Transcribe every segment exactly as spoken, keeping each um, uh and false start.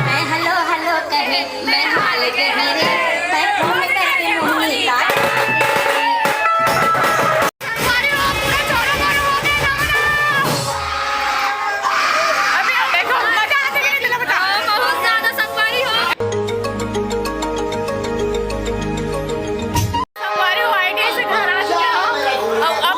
मैं hello hello करे, मैं हाल के मेरे, मैं फोन करके मुंह निकाल। अभी देखो, मजा आते कि नहीं, चलो बताओ। बहुत ज्यादा संगवारी हो। संगवारी हो, आईडिया से घर आ चुके हो। अब, अब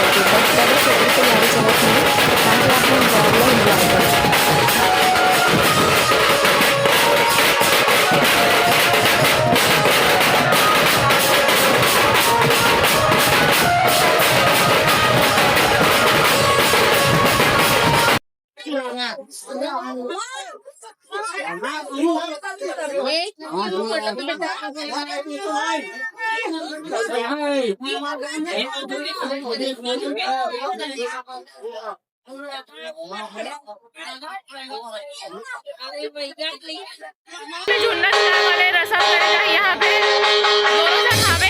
करके बस बड़े से बड़ी तैयारी चलत हे, ताकि आप मन जरूर enjoy करें। झूलना झूलने वाले रसम करे जाही यहाँ पे। दोनों झन हावे।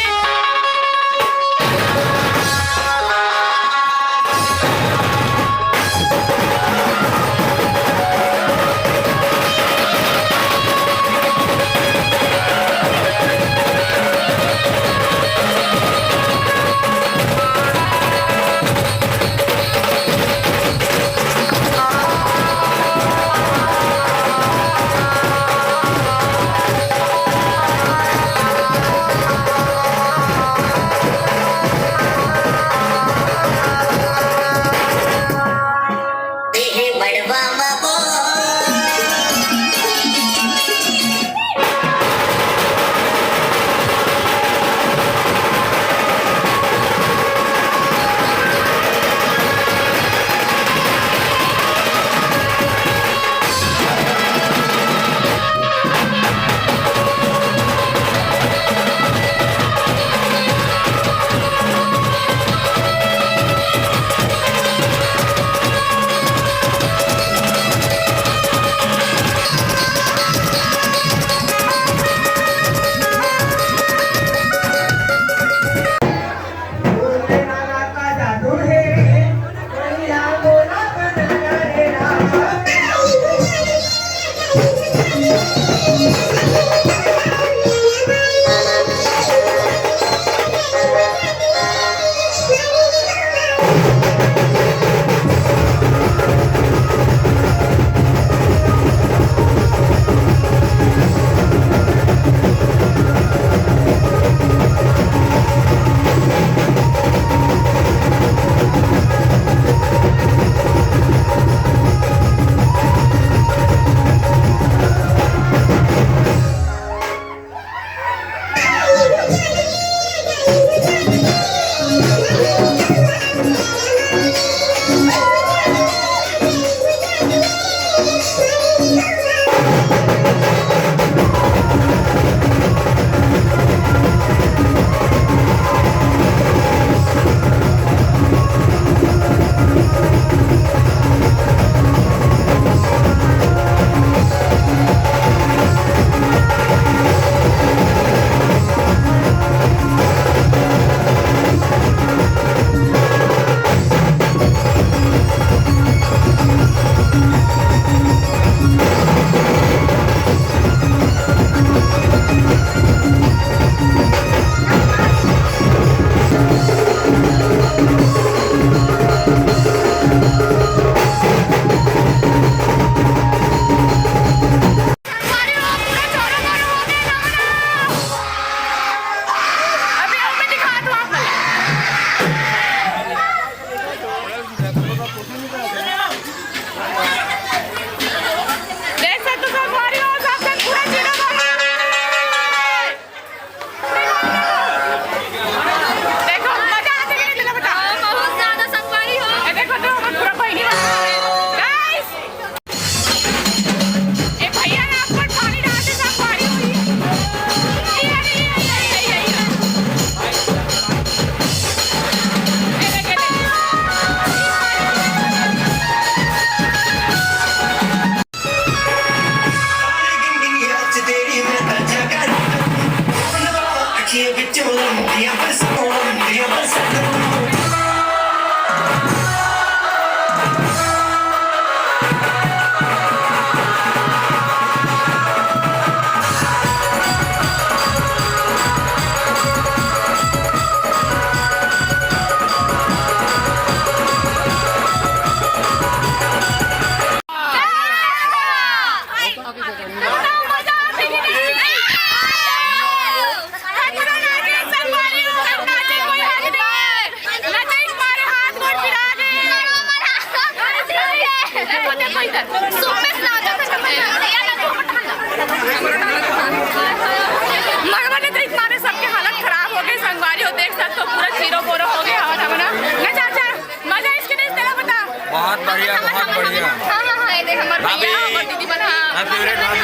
मरवा ने देख मारे सबके हालत खराब हो गई, संगवारी हो देख सकते हो, पूरा चीरो बोरो हो गया हवा था ना। ना चाचा, मजा इसके नहीं तेरा बता। बहुत बढ़िया, बहुत बढ़िया। हाँ, हाँ, हाँ, ये देख हमारे भैया, भाभी। हमारे दीदी बना। My favourite भाभी।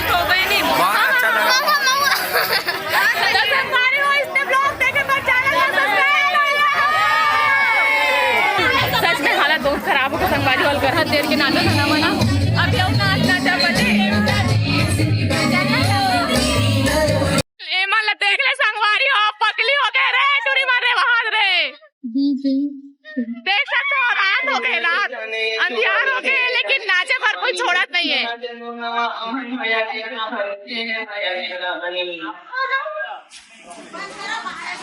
तो गई नहीं। बहुत अच्छा लगा। हाँ, हाँ, हाँ, हाँ। तो संगवारी हो, इसने vlog देखे तो channel को subscribe कर लो। सच में हालत बहुत खराब हो गई संगवारी हो, करहत देर के नाटक खाना बना। अब ये नाच नाचा बजे। एमन ला देख ले संगवारी हो, पगली हो गए रे, टूरी मार रे वहां रे। देख सकते हो, रात हो गए, रात अंधियार हो गए, लेकिन नाचे भर कोई छोड़त नहीं है।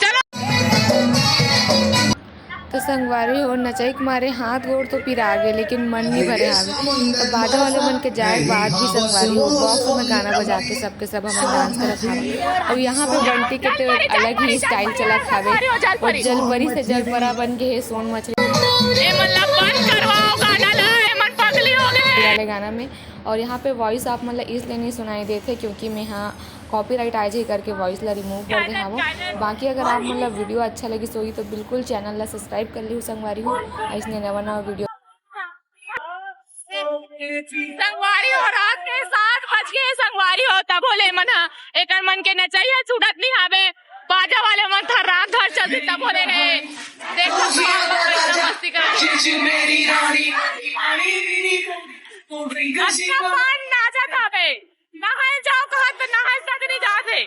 चलो। तो संगवारी हो, नचई के मारे हाथ गोड़ तो पिरा गे, लेकिन मन नहीं भरे हावे। तो बाजा वाले मन के जाए के बाद भी संगवारी हो, box में गाना बजा के सबके सब हमन dance करत हावे। और यहाँ पे बंटी के तो अलग ही style चलत हावे। और जलपरी से जलपरा बन के हे सोन मछली। ए मन ला बंद करवाओ गाना ला, ए मन पगली हो गए। वाले गाना में। और यहाँ पे voice आप मन ला इसलिए नहीं सुनाई देते क्योंकि मैं यहाँ copyright आ जाही करके voice ला remove कर दे हावो। बाकी अगर आप मन ला video अच्छा लगिस होही तो बिल्कुल channel ला subscribe कर लिहू संगवारी हो, अइसने नवा नवा video। संगवारी हो, रात के सात बज गए संगवारी हो, तभो ले मन ह एकर मन के नचई ह छूटत नहीं हावे। बाजा वाले मन थर्राम थर चलथे तभो ले रे। देख सकते हो, एकदम मस्ती करत हे। अच्छा fun नाचत हावे। नहाए जाओ कहत तो नहाए तक नहीं जात हे।